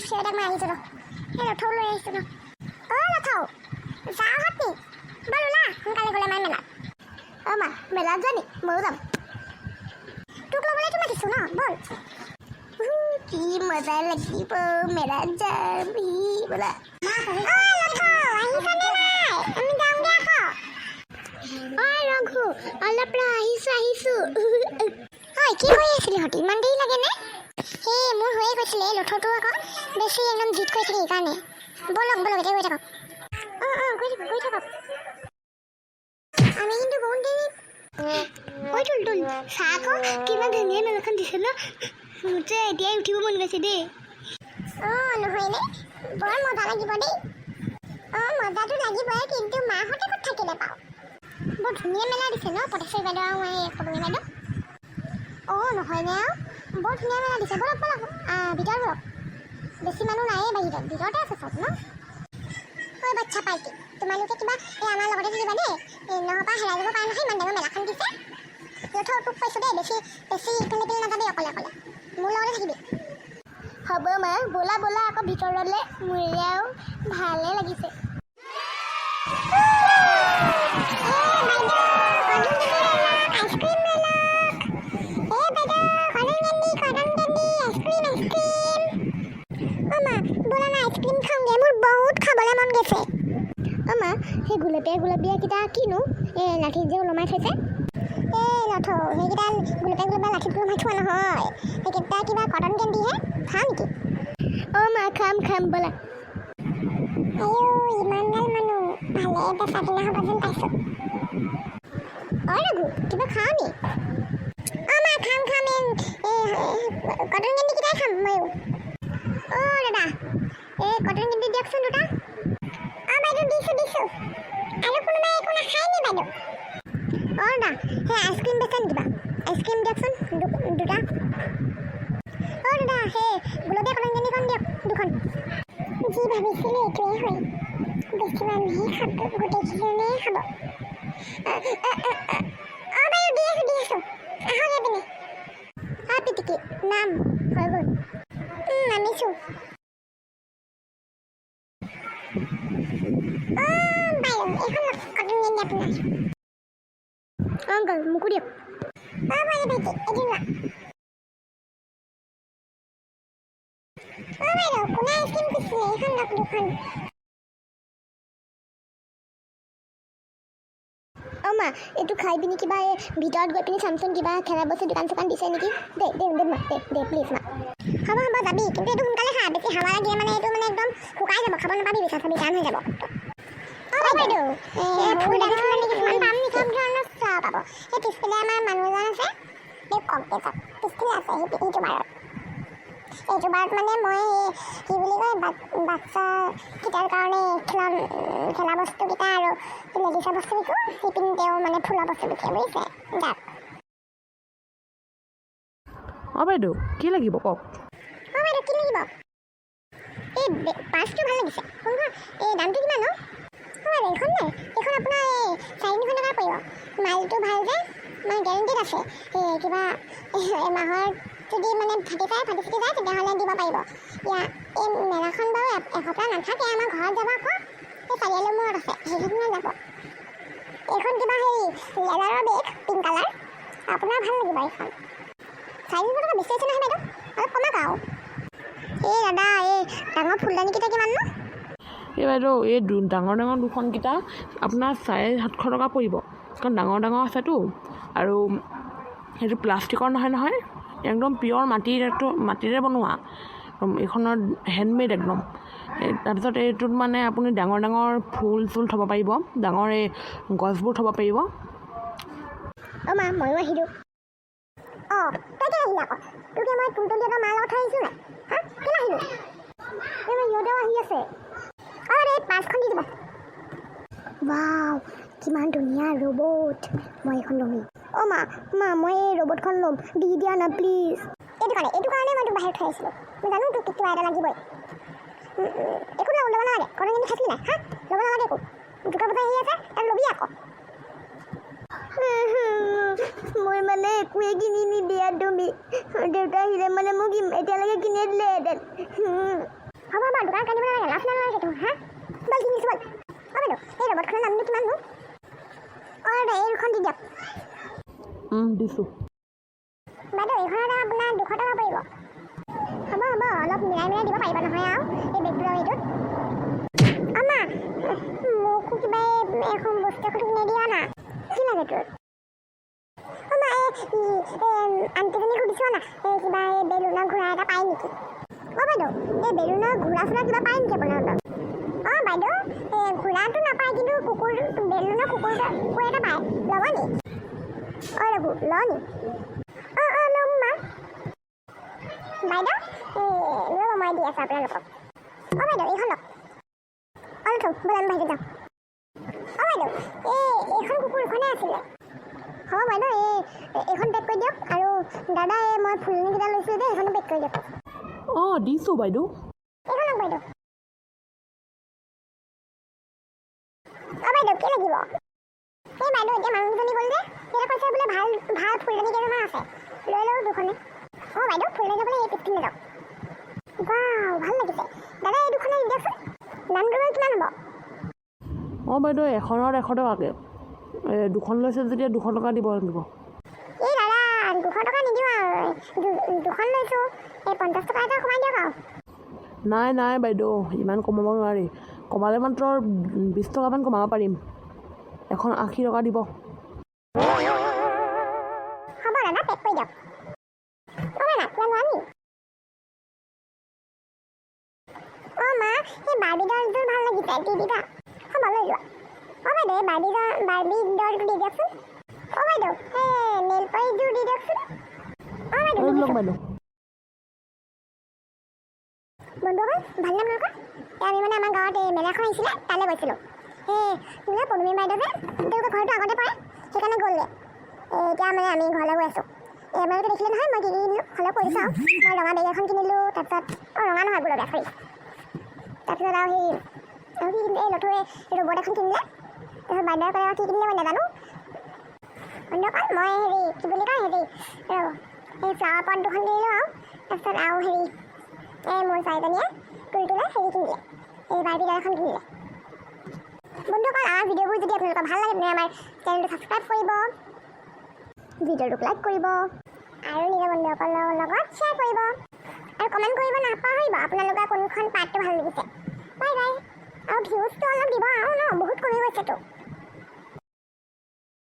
থিয় থাক, মই আহিছোঁ ৰ। এই ৰথও লৈ আহিছোঁ ন। অ' ৰথও, যাওঁ নি? ব'ল, ওলা সোনকালে, গ'লে মাই মেলাত। অ' মা, মেলাত যানি? ময়ো যাম। তোক ল'বলৈতো মাতিছোঁ ন, ব'ল। কি মজা লাগিব, মেলাত যাম। ই বোলা। ঐ ৰথ, আহিছনে নাই? আমি যাওঁগে আকৌ। ঐ ৰঘু, অলপ ৰ, আহিছোঁ আহিছোঁ। ঐ, কি কৰি আছিলি ইহঁতি? ইমান দেৰি লাগেনে? সেই মোৰ হৈয়ে গৈছিলে, এই লথৰটো আকৌ বেছি একদম জিদ কৰি থাকে, সেইকাৰণে। ব'লক ব'লক, এতিয়া গৈ থাকক। অঁ অঁ, গৈ থাকক গৈ থাকক। আমি কিন্তু বহুত দেৰি। ঐ টুলটুল, চা আকৌ, কিমান ধুনীয়া মেলাখন দিছে ন? মোৰ যে এতিয়াই উঠিব মন গৈছে দেই। অঁ, নহয়নে? বৰ মজা লাগিব দেই। অঁ, মজাটো লাগিবই, কিন্তু মাহঁতে ক'ত থাকিলে পাওঁ? বৰ ধুনীয়া মেলা দিছে ন পটেশ্বৰী বাইদেউ আৰু এই কবুঙী বাইদেউ? অঁ, নহয়নে আৰু? বৰ ধুনীয়া মেলা দিছে। ব'লক ব'লক, ভিতৰত ব'লক। বেছি মানুহ নায়েই বাহিৰত, ভিতৰতে আছে চব ন। ঐ বাচ্ছা পাৰ্টি, তোমালোকে কিবা এই আমাৰ লগতে থাকিবা দেই। এই নহ'বা হেৰাই যাব পাৰা নহয়, ইমান ডাঙৰ মেলাখন দিছে। লথৰ, তোক কৈছোঁ দেই, বেছি বেছি ইফালে ইফালে নাযাবি অকলে অকলে, মোৰ লগতে থাকিবি। হ'ব মা, ব'লা ব'লা আকৌ ভিতৰলৈ। মোৰ আৰু ভালে লাগিছে। এ বাইদেউ, কটন কেণ্ডি লৈ লওক, আইচক্ৰীম লৈ লওক। এ বাইদেউ, cotton candy, cotton candy, ice cream, ice cream. অ' মা, ব'লা না, আইচক্ৰীম খাওঁগে, মোৰ বহুত খাবলৈ মন গৈছে। অ' মা, সেই গুলপীয়া গুলপীয়াকেইটা কিনো? এই লাঠিত যে ওলমাই থৈছে? এই লথ, সেইকেইটা গুলপীয়া গুলপীয়া লাঠিত ওলমাই থোৱা নহয়, সেইকেইটা কিবা কটন কেণ্ডিহে। খাওঁ নেকি? অ' মা, খাম খাম, ব'লা। আইঅ, ইমানগাল মানুহ, ভালে বেচা কিনা হ'ব যেন পাইছোঁ। অ' ৰঘু, কিবা খাওঁ নি? অ' মা, খাম খাম, এই কটন কেণ্ডিকেইটাই খাম ময়ো। অ' দাদা, এই কটন কেণ্ডি দিয়কচোন দুটা। অ' বাইদেউ, দিছোঁ দিছোঁ। আৰু কোনোবাই একো নাখায় নি বাইদেউ? অ' দাদা, সেই আইচক্ৰীম বেচে নি কিবা? আইচক্ৰীম দিয়কচোন দুটা। অ' দাদা, সেই গুলপীয়া কটন কেণ্ডিখন দিয়ক দুখন। যি ভাবিছিলোঁ এইটোৱে হয়, বেছি মানুহে খাব, গোটেইকেইজনে খাব। অ' বাইদেউ, দি আছোঁ দি আছোঁ, আহক এইপিনে। অ' পিটিকি, নাম হৈ গ'ল। নামিছোঁ। অ' বাইদেউ, এইখন লওক কটন কেণ্ডি আপোনাৰ। অ' আংকল, মোকো দিয়ক। অ' ভাইটি ভাইটি, এইটো লোৱা। অ' বাইদেউ, কোনে আইচক্ৰীম খুজিছিলে? এইখন লওক দুখন। অ' মা, এইটো খাই পিনি কিবা এই ভিতৰত গৈ পিনি চামচোন, কিবা খেলা বস্তু দোকান চোকান দিছে নেকি। দে দে দে মা, দে দে, প্লিজ মা। হ'ব হ'ব, যাবি, কিন্তু এইটো সোনকালে খা। বেছি হাৱা লাগিলে মানে এইটো মানে একদম শুকাই যাব, খাব নাপাবি, বিচা চাবি, টান হৈ যাব। অ' বাইদেউ, এই ফুলদানিখন কিছুমান পাম নেকি? চব ধৰণৰ ফ্লাৱাৰ পাব। সেই পিছফালে আমাৰ মানুহ এজন আছে, এই কওক, পিছফালে আছে সেইটো বাৰত, এইটো বাৰত মানে মই এই কি বুলি কয়, বাচ্চাকেইটাৰ কাৰণে খেলা খেলা বস্তুকেইটা আৰু লেডিছৰ বস্তু বিকো। সেইপিনে তেওঁ মানে ফুলৰ বস্তু বিকে, বুজিছে? যাওক। অঁ বাইদেউ, কি লাগিব কওক? অঁ বাইদেউ, কি লাগিব? এই পাৰ্চটো ভাল লাগিছে কোনখন? এই দামটো কিমান? অঁ অঁ বাইদেউ, এইখন নাই, এইখন আপোনাৰ এই 350 টকা পৰিব। মালটো ভাল যে, মানে গেৰেণ্টিত আছে। এই কিবা এমাহৰ যদি মানে ফাটি যায়, ফাটি চিটি যায়, তেতিয়াহ'লে দিব পাৰিব। ইয়াৰ এই মেলাখন বাৰু এসপ্তাহ নাথাকে, আমাৰ ঘৰত যাব আকৌ। এই চাৰিআলিৰ মূৰত আছে, সেইখনত যাব। এইখন কিবা হেৰি লেডাৰৰ বেগ, পিংক কালাৰ, আপোনাৰ ভাল লাগিব এইখন। 350 টকা বেছি হৈছে নহয় বাইদেউ, অলপ কমাওক আৰু। এই দাদা, এই ডাঙৰ ফুলদানিকেইটা কিমাননো? এই বাইদেউ, এই ডাঙৰ ডাঙৰ দুখনকেইটা আপোনাৰ 750 টকা পৰিব, কাৰণ ডাঙৰ ডাঙৰ আছেতো আৰু সেইটো প্লাষ্টিকৰ নহয় নহয়, একদম পিয়'ৰ মাটিৰ, মাটিৰে বনোৱা একদম। এইখনৰ হেণ্ডমেড একদম। এই তাৰপিছত এইটোত মানে আপুনি ডাঙৰ ডাঙৰ ফুল চুল থ'ব পাৰিব, ডাঙৰ এই গছবোৰ থ'ব পাৰিব। অ' মা, ময়ো আহিলোঁ। অঁ, তই কেলৈ আহিলি আকৌ? তোকে মই টুলটুলিহঁতৰ মাৰ লগত থৈ আহিছোঁ নাই? হা, কেলৈ আহিলি? এই সিহঁতেও আহি আছে। অঁ, এই পাৰ্চখন দি দিব। ৱাও, কিমান ধুনীয়া ৰ'বট! মই এইখন ল'মেই। অ' মা মা, মই এই ৰ'বটখন ল'ম, দি দিয়া না প্লিজ। এইটো কাৰণে মই তোক বাহিৰত থৈ আহিছিলোঁ। মই জানো তোক কিবা এটা লাগিবই। একো ল'ব নালাগে। কটন কেণ্ডি খাইছিলি নাই? হা, ল'ব নালাগে একো। দুৰ্গা পূজা আহি আছে, তাত ল'বি আকৌ। মোৰ মানে একোৱে কিনি নিদিয়া তুমি। দেউতা আহিলে মানে মোক এতিয়ালৈকে কিনিয়ে দিলেহেঁতেন। হ'ব হ'ব, দোকান কান্দিব নালাগে, লাজ নালাগে তোৰ। হা, ব'ল, কিনিছোঁ ব'ল। অঁ বাইদেউ, এই ৰবটখনৰ দামটো কিমাননো? অঁ দাদা, এই দুখন দি দিয়ক। দিছোঁ। বাইদেউ, এইখনৰ দাম আপোনাৰ 200 টকা পৰিব। হ'ব হ'ব, অলপ মিলাই মিলাই দিব পাৰিবা নহয় আৰু এই বেগটোৰ আৰু এইটোত। আমা, মোকো কিবা এই এখন বস্তু এখন কিনি দিয়া না। কি লাগে তোৰ? অ মা, এই আণ্টিজনী সুধিছোঁ না, এই কিবা এই বেলুনৰ ঘোঁৰা এটা পায় নেকি? অ বাইদেউ, এই বেলুনৰ ঘোঁৰা চোৰা কিবা পায় নেকি আপোনাৰ তাত? অঁ বাইদেউ, এই ঘোঁৰাটো নাপায়, কিন্তু কুকুৰ, বেলুনৰ কুকুৰ এটা পায়। ল'ব নি? অঁ ৰঘু, ল নি? অঁ অঁ, ল'ম মা। বাইদেউ, এই ৰ'ব, মই দি আছোঁ আপোনালোকক। অঁ বাইদেউ, এইখন লওক। অলপ থওক, ব'ল আমি বাহিৰত যাওঁ। অঁ বাইদেউ, এই এইখন কুকুৰখনে আছিলে। হ'ব বাইদেউ, এই এইখন পেক কৰি দিয়ক। আৰু দাদা, এই মই ফুলনিকেইটা লৈছিলোঁ যে, সেইখনো পেক কৰি দিয়ক। অঁ, দিছোঁ বাইদেউ। এইখন লওক বাইদেউ। অঁ বাইদেউ, কি লাগিব? এই বাইদেউ, এতিয়া মানুহজনী গ'ল যে, সিহঁতে কৈছে বোলে ভাল ভাল ফুলদানি কেইটামান আছে, লৈ লওঁ দুখনে। অঁ বাইদেউ, ফুলদানি যাবলৈ এই পিছপিনে যাওক। ৱাও, ভাল লাগিছে। দাদা, এই দুখনে দি দিয়কচোন। দামটো বাৰু কিমান হ'ব? অঁ বাইদেউ, এখনত 100 টকাকৈ। এই দুখন লৈছে যেতিয়া 200 টকা দিব লাগিব। এই দাদা, 200 টকা নিদিওঁ আৰু, দুখন লৈছোঁ, এই 50 টকা এটা কমাই দিয়ক আৰু। নাই নাই বাইদেউ, ইমান কমাব নোৱাৰি। কমালে মাত্ৰ 20 টকামান কমাব পাৰিম। এখন 80 টকা দিব। হ'ব দাদা, পেক কৰি দিয়ক। অঁ মাইনা, কিবা লোৱা নি? অঁ মা, সেই বাৰ্বি ডলযোৰ ভাল লাগিছে, দি দিবা। হ'ব, লৈ যোৱা। অঁ বাইদেউ, এই বাৰ্বি ডলটো দি দিয়কচোন। অঁ বাইদেউ, সেই নেইল পলিচযোৰ দি দিয়কচোন। অঁ বাইদেউ, এই দি লওক দিছোঁ। বাইদেউ। বন্ধুসকল, ভালনে আপোনালোকৰ? এই আমি মানে আমাৰ গাঁৱত এই মেলা এখন আহিছিলে, তালৈ গৈছিলোঁ। সেই বোলে পদুমী বাইদেউ যে, তেওঁলোকৰ ঘৰটো আগতে পৰে, সেইকাৰণে গ'লগৈ। এই এতিয়া মানে আমি ঘৰলৈ গৈ আছোঁ। এই আপোনালোকে দেখিলে নহয় মই কি কি কিনিলোঁ, হ'লেও কৈ দিছোঁ আৰু। মই ৰঙা বেগ এখন কিনিলোঁ, তাৰপিছত, অঁ ৰঙা নহয়, গুলপীয়া, চৰি। তাৰপিছত আৰু সেই আৰু কি কিনিলে, এই লথুৱে ৰবট এখন কিনিলে। তাৰপিছত বাইদেৱে ক'লে আৰু কি কিনিলে মই নাজানো। বন্ধুসকল, মই হেৰি কি বুলি কয়, হেৰি ৰ'ব, এই ফ্লাৱাৰ পট দুখন কিনিলোঁ আৰু তাৰপিছত আৰু হেৰি এই মোৰ ছোৱালীজনীয়ে তুলতুলে হেৰি কিনিলে, এই বাৰ্বি ডল এখন কিনিলে। বন্ধুসকল, আমাৰ ভিডিঅ'বোৰ যদি আপোনালোকৰ ভাল লাগে, তেনে আমাৰ চেনেলটো ছাবস্ক্ৰাইব কৰিব, ভিডিঅ'টোক লাইক কৰিব আৰু নিজৰ বন্ধুসকলৰ লগত শ্বেয়াৰ কৰিব আৰু কমেণ্ট কৰিব নাপাহৰিব আপোনালোকৰ কোনখন পাৰ্টটো ভাল লাগিছে। Bye bye. আৰু ভিউজটো অলপ দিব আৰু ন, বহুত কমি গৈছেতো।